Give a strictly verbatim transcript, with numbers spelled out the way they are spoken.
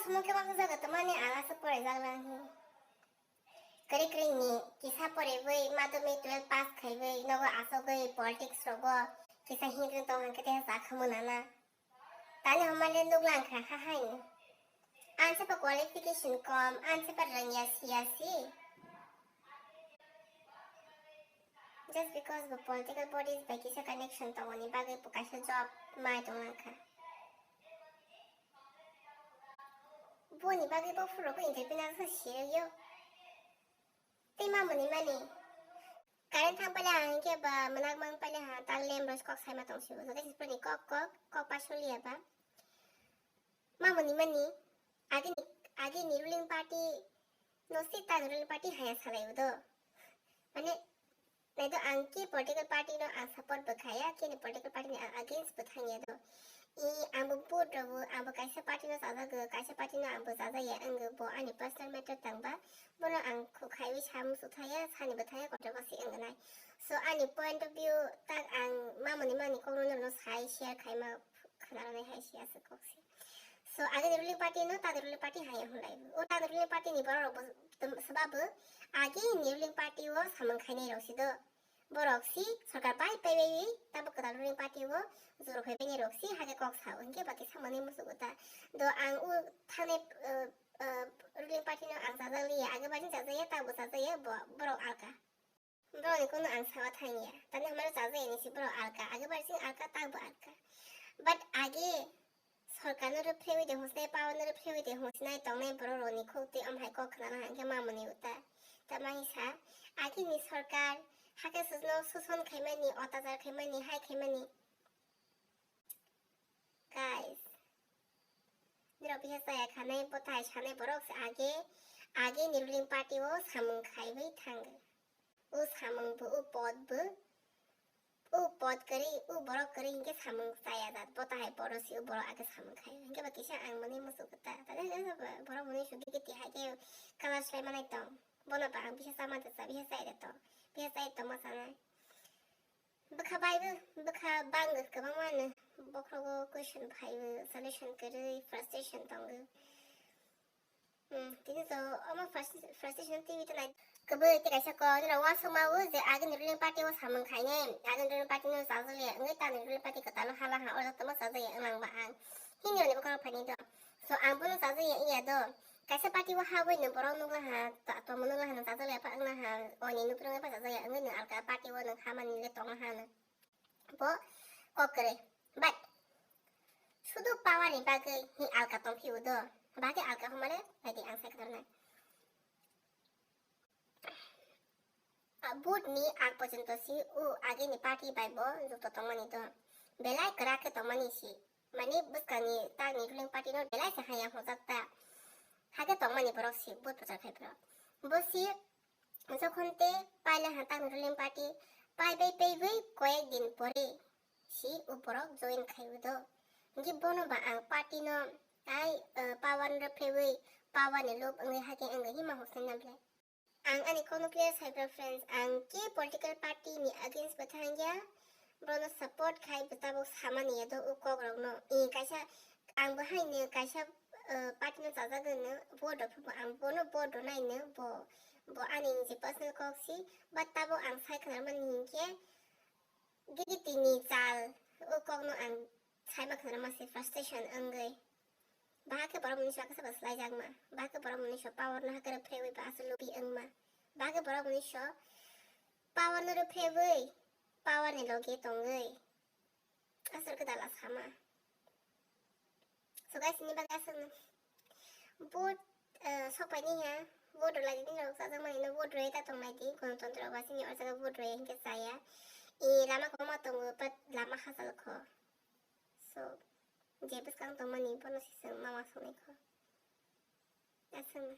Sumung khe ma jaga tamani ang aswk poraijak lang hi. Kwrwi kwrwi ni kisa poribwi madhyamik twelve pass khaiwi nogo asogwi politics rogo kisa hingri tong hangkhe teha sakha mwnana. Tani homa le nuk lang kha ha hai ni. Ang se pa qualification kom, ang se pa rangya siyasi. Just because bo political bodies bai kisa connection tongoni bagwi bo kaisa job mai tong lang kha. Boni bagwi bo phuru ko interview na sa siryo. Tei ma mani mani. Current thang pale ha hingke ba mwnakmang pale ha ta lem roi kok saima tong sibo. Joto sipra ni kok kok kok pa suliya ba. Ma mani mani. Age ni age ni ruling party no si ta ruling party haya salai udo. Mane Naido ang ki political party no ang support bo khaya, kini political party ni ang against bo thangya do. I ang bo vote rogo, ang bo kaisa party no chajago, kaisa party no ang bo chajaya, ang bo ani personal matter tangba, bono ang khukhaiwi samu suthaya, sani bo thaya, controversy ang nai. So ani point of view tak ang mamoni mani kokno no sai share khaima khwnarani hai si asa koksi. So age ni ruling party no ta ruling party hai hunlai. O ta ruling party ni borok rok bo swbabu age ni ruling party o samung khainai rok si do. Borok si sarkar pai pai bai tabuk kwtal ruling party o juro phai bai ni rok si hake kok sa o hinkhe baki samani musugo ta. Do ang o thane ruling party no ang chajak liya, age bai chajak ya, tabo chajak ya, borok alka. Borok ni kono ang sawa thang ya, tani hamaro chajak ya ni si borok alka, age bai sing alka, tabo alka. But age Sorkar no rwphrewi de hwnsinai, power no rwphrewi de hwnsinai tongnai borok rokni khuk twi omhai kok khwnana hwnkhe mamoni uta. Tamani sa, agini sorkar hake sujno suson khaimani, otajar khaimani, hai khaimani. Guys, nirok biha chaya khanai, bothai sanai borok se age, age ni ruling party o samung khaiwi thango. O samung bo, o pod bo, o pod kwrwi, o borok kwrwi hinkhe samung chaya jat, bo tahai borok si, o borok age samung khai, hinkhe ba kisa ang mani muchuk ta, ta, ta, ta, ta, borok mani sugwi kiti hai khe kalar slai manai tong, bono ba ang bisa chama ta cha, bisa chai da tong, bisa chai tongma chanai. Bwkha bai bo, bwkha bang kwbangma no, bokhrogo question phai bo, solution kwrwi, frustration tongo. Hmm, tini to omo frustration tini to nai. Kwbwi tei kaisa kok, nini uansukma o je agini ruling party o samung khainai, agini ruling party no chajak liya, wngwi tani ruling party kwtal no hala ha, oro tongma chajak ya wnglang ba ang. Hini oni bokhorok phaini do. So ang bono chajak ya wngya do. Kaisa party o habwi no borok nukla ha, to, tongma nukla ha no chajak liya pha wngna ha, oni nukrung pa chajak ya wngwi no alka party o no hamani le tongna ha no. Bo kok kwrwi. But sudu power ni bagwi hi alka tongphio do. Bagwi alka hwnmale naidi ang sai khwtharnai. A vote ni ag porjonto si o agini party bai bo jukto tongmani do. Belai kwrak khe tongmani si. Mani bwskangni tangni ruling party no belai se haya hwnjak ta. Hakhe tongmani borok si vote prochar khai phro. Bo si Jokhon te paila ha tang ruling party pai bai paiwi koyek din pore si o borok join khai o do. Hinkhe bono ba ang party no ai, eh, power no rwphrewi power ni lob wngwi hakhe wngwi hima hosai na belai. Ang ani kokno clear sai bra friends, ang ke political party ni against bo thangya. Bono support khai bo tabuk samani ya do o kok rok no. I kaisa ang bo hai no kaisa, eh, party no chajak no vote rok phubo ang bono vote rw nai no bo, bo ani je personal kok si, but tabuk ang sai khwnar mani hinkhe gigi tini chal o kok no ang sai ma khwnar ma se frustration wngwi. Bahai khe borok mwnwi so khe sabo swlaijakma. Bahai khe borok mwnwi so power no hakhe rwphrewi ba aswk lubi wngma. Bahai khe borok mwnwi so power no rwphrewi power ni logi tongwi aswk khe dala sama. So guys, ni bagwi aswk no vote, eh, sok pai ni ha vote rwlai di, nini rok chajakmani no vote rwui ta tonglai di. Gonotontro ba chini o jaga vote rwui hinkhe chaya. I lama kwbangma tongo, but lama hachal kho. So je bwskang tongmani bono se chwng ma uansuknai kho. Aswk no.